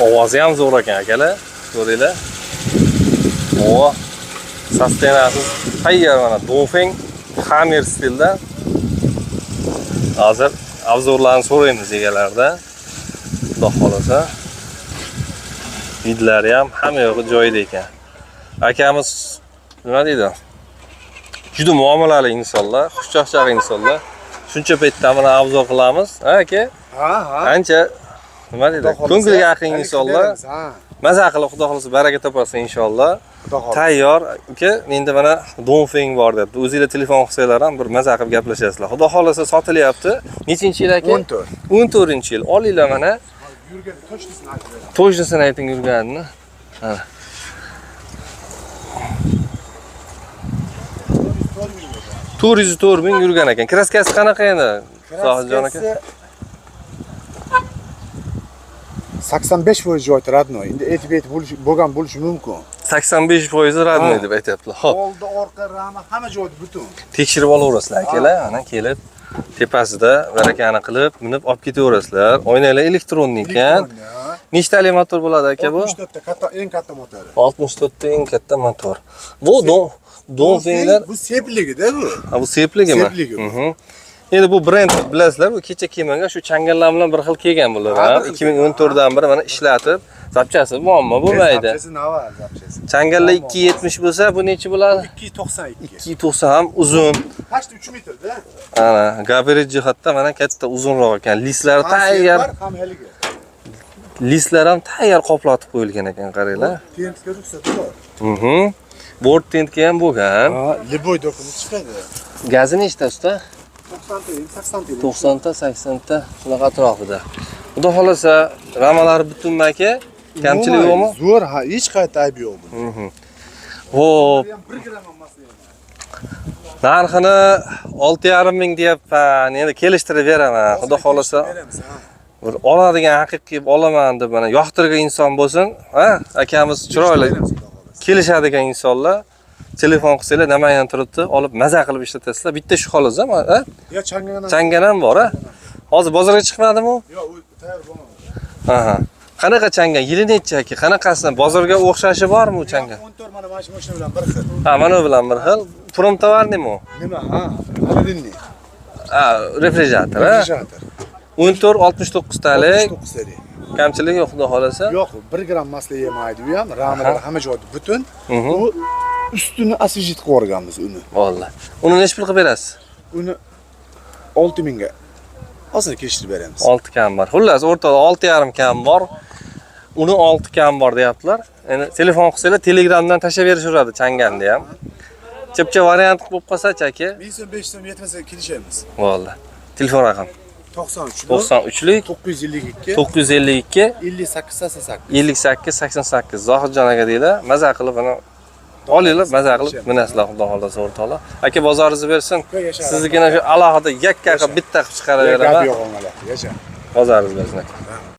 Ovozi ham zo'r ekan akalar. Ko'ringlar. O, sostenasiz tayyor mana Dongfeng Hammer stilda. Hozir обзор larni so'raymiz egalardan. Xudo xolasa. Vidlari ham hamma yog'i joyida ekan. Akamiz nima deydi? Juda muomalali insonlar, xushchaqchaq insonlar. Shuncha paytdan mana обзор qilamiz. Ha aka? Ha, ha. Ancha nima deydi? Xudo xohlasa, Ko'ngilga yaqin hali insonlar. beramiz, ha. Maza qilib Xudo xolasa baraka topasiz inshaalloh. Xudo xohlasa. Tayyor uka, menda mana Dongfeng bor debdi. O'zinglar telefon qilsanglar ham bir maza qilib gaplashasizlar. Xudo xolasa sotilyapti. Nechinchi yil aka? 14. 14-yil. Olinglar mana. Yurgan точно sini aytib beraman. Точно sini ayting yurganini. Mana. 404 ming yurgan ekan. Краска si qanaqa endi? Zohidjon aka. Kraskasi 85% joyda родной. Endi etib-etib bo'lishi bo'lgan bo'lishi mumkin. 85% родной Ha. deb aytyaptilar. Xo'p. Oldi, orqa, rama hamma joyda butun. Tekshirib olaverasizlar akalar, mana kelib tepasida barakani qilib minib olib ketaverasizlar. Oynalar elektronli ekan. Elektron, ha. Nechtalik motor bo'ladi aka bu? 64 ta katta, eng katta motori. 64 ta eng katta motor. Bu Dongfenglar Bu sepligida bu. Ha, bu sepligimi? Sepligi bu. Endi bu brend bilasizlar, bu kecha kelmagan, shu changanlar bilan bir xil kelgan bular. Ha, Ha, bir xil 2014 dan beri mana ishlatib, zapchasi muammo bo'lmaydi. Zapchasi nava, zapchasi. Changanlar Muammo. 2.70 bo'lsa, bu necha bo'ladi? 2.92. 2.90 ham uzun. Почти 3 metrda. Ana, gabarit jihatda mana katta uzunroq ekan. Listlar Ham tayyor, seplar, ham haligi. listlar ham tayyor qoplatib qo'yilgan ekan, qaranglar. Tentga ruxsati bor. Bort tentga ham bo'lgan. Ha, любой dokument chiqadi. Gazi nechta usta? 90 ta, 80 ta. 90 ta, 80 ta shunaqa atrofida. Xudo xolasa, ramalari butunmi aka? Kamchilik yo'qmi? Zo'r, ha, hech qayerda ayb yo'q buni. Xo'p, Ham 1 gramm ham masala yo'q. narxini 6,5 ming deyapman. Endi kelishtirib beraman. Xudo xolasa Beramiz, ha. bir oladigan haqiqiy olaman deb mana yoqtirgan inson bo'lsin, ha? Akamiz chiroyli Beramiz, xudo xohlasa. kelishadigan insonlar telefon qilsanglar Namangan turibdi, olib maza qilib ishlatasizlar. Bitta shu xolos, ha? Ya changan ham. Changan ham bor, ha? Hozir bozorga chiqmadimi u? Yo'q, u tayyor bo'lmadi. Aha. Qanaqa changan? Yili necha aka? Qanaqasidan? Bozorga o'xshashi bormi u changan? 14 mana mana shu mashina bilan bir xil. Ha, mana bu bilan bir xil. Promtovarnimi u? Nima, ha? Холодильник. Ha, refrigerator, ha? Refrigerator. 14 69 talik. 69 talik. Kamchilik yo'q, xudo xolasa. Yo'q, 1 gramm masla yemaydi u ham. Ramalar hamma joyda butun. U ustini освежить qilib yuborganmiz uni. Vallahi. Uni necha pul qilib berasiz? Uni 6000 ga ozgina kelishtirib beramiz. 6 kam bor. Xullas, o'rtada 6,5 kam bor. Uni 6 kam bor deyaptilar. Endi telefon qilsanglar, Telegramdan tashlab berishaveradi changanni ham. Chipcha variant bo'lib qolsa-chi aka? 1000 so'm, 5 so'm yetmasa kelishamiz. Vallahi. Telefon raqam 93 93lik 952 952 58 88. 58 88. Zohidjon aka deydi. Maza qilib mana olinglar, maza qilib minasizlar, xudo xolasa o'rtoqlar. Aka bozoringizni bersin. Yasha. Siznikini shu alohida yakka qilib bitta qilib Gap chiqaraveraman. yo'q o'ng'ala. Yasha. Bozoringiz bersin aka.